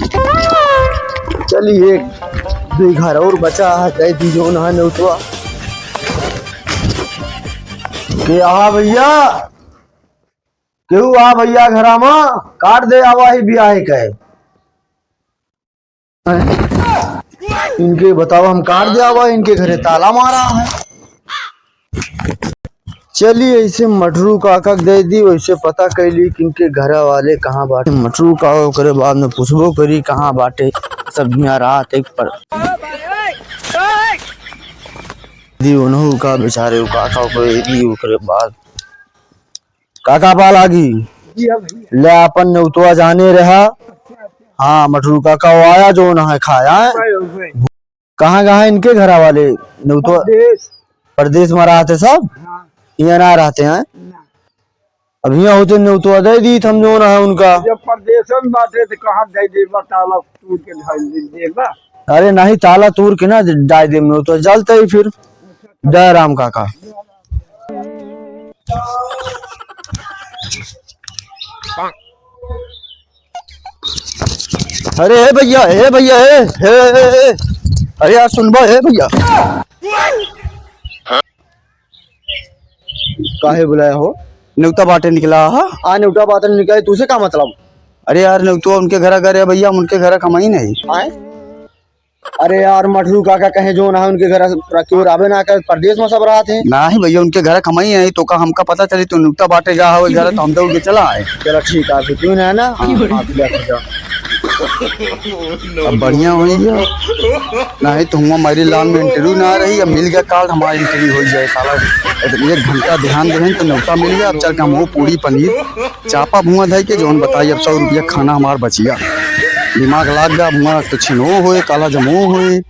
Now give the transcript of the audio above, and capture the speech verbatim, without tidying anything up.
चली, एक दुइ घर और बचा है, दे दी जौन है नेउतवा। के आवा भइया, केहू आ भइया घरा मा, card दे आवा ही बियाहे के। इनके बतावा, हम card दे आवा, इनके घरे ताला मारा है। चली, ऐसे मटरू काका के दे दी, वैसे पता कैली कि इनके घर वाले कहाँ बाटे। मटरू काका ओकरे बाद में पूछबो करी कहाँ बाटे, सब हियाँ रात एक पर दी उनहू का बेचारे उ काका ओकरे दी, ओकरे बाद काका पा लागी। जी हाँ भइया। ले आपन नेउतवा जाने रहा। हाँ, मटरू काका वो आया जौन है खाया है। भाई, भाई। कहाँ, कहाँ इनके घरा वाले नेउतवा? परदेस। परदेस मा रहते सब? हाँ। हियाँ ना रहते हैं? ना। अब हियाँ होते नेउतवा दे दीत हम जौन है उनका। जब परदेस मा बाटे तो कहाँ दे दे, ताला तूर के ढाल दे, दे बा। अरे नहीं, ताला तूर के ना डाल दे नेउतवा, जलते ही फिर। जय राम काका। अरे हे भइया, हे भइया, हे, हे, हे, हे। अरे यार सुनबा, हे भइया। काहे बुलाया हो? नेउता बाटे निकला हा। आ, नेउता बाटे निकला, तुसे का मतलब? अरे यार, नेउतवा उनके घरा करे भइया, हम उनके घरा कमाई नहीं। आए? अरे यार, मटरू काका कहे जौन है उनके घर केहू रहबे ना करे, परदेस मा सब रहत हैं। नाही भइया, उनके घर कमाई है, तो का हमका पता चली, तो नेउता बाटे जा हवे घर, तो हम दौड़ के चला आए। चला ठीक है, फिर तू ना, ना? हाँ, हाँ, तू बैठ जा। अब बढ़िया होई गया। नाही तो हुआँ मेरी लान में interview ना रही, अब मिल गया card, हमारा interview हो जाए साला। एक घंटा ध्यान देहें तो नेउता मिल गया, अब चल के हम वो पूड़ी पनीर चापा भुआ धई के जौन बताई, अब सौ रुपया खाना हमार बचिया। दिमाग लाग गया, भुआ तो छिनो होए, काला जमो होए।